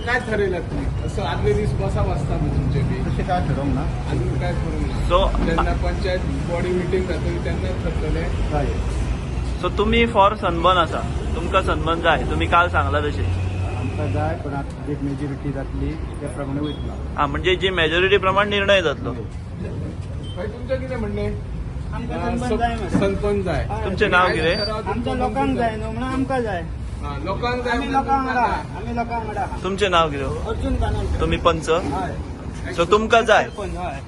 काय ठरयलां तुमी? असो आदले दीस बसा बसता न्हू तुमचे बी? तशें काय ठरोवंक ना. अजून काय करूंक ना? सो जेन्ना पंचायत बॉडी मिटींग जातली तेन्नाच ठरतलें. हय. सो तुमी फॉर सनबर्न आसा, तुमकां सनबर्न जाय, तुमी काल सांगला तशें. आमकां जाय, पण आतां जी मेजॉरिटी जातली त्या प्रमाणे वयतलो. हा, म्हणजे जी मेजॉरिटी प्रमाण निर्णय जातलो. भाई, तुमचें कितें म्हणणें? आमकां सनबर्न जाय मरे. सनबर्न जाय. तुमचें नाव कितें? आमच्या लोकांक जाय न्हू म्हणून आमकां जाय. हा, लोकांक जाय आमी म्हणून लोकांक तुमकां वांगडा जाय. आमी लोकांक वांगडा आहा. तुमचें नाव कितें? अर्जुन बानोलकर. तुमी पंच? हय. सो तुमकां जाय? सरपंच, हय.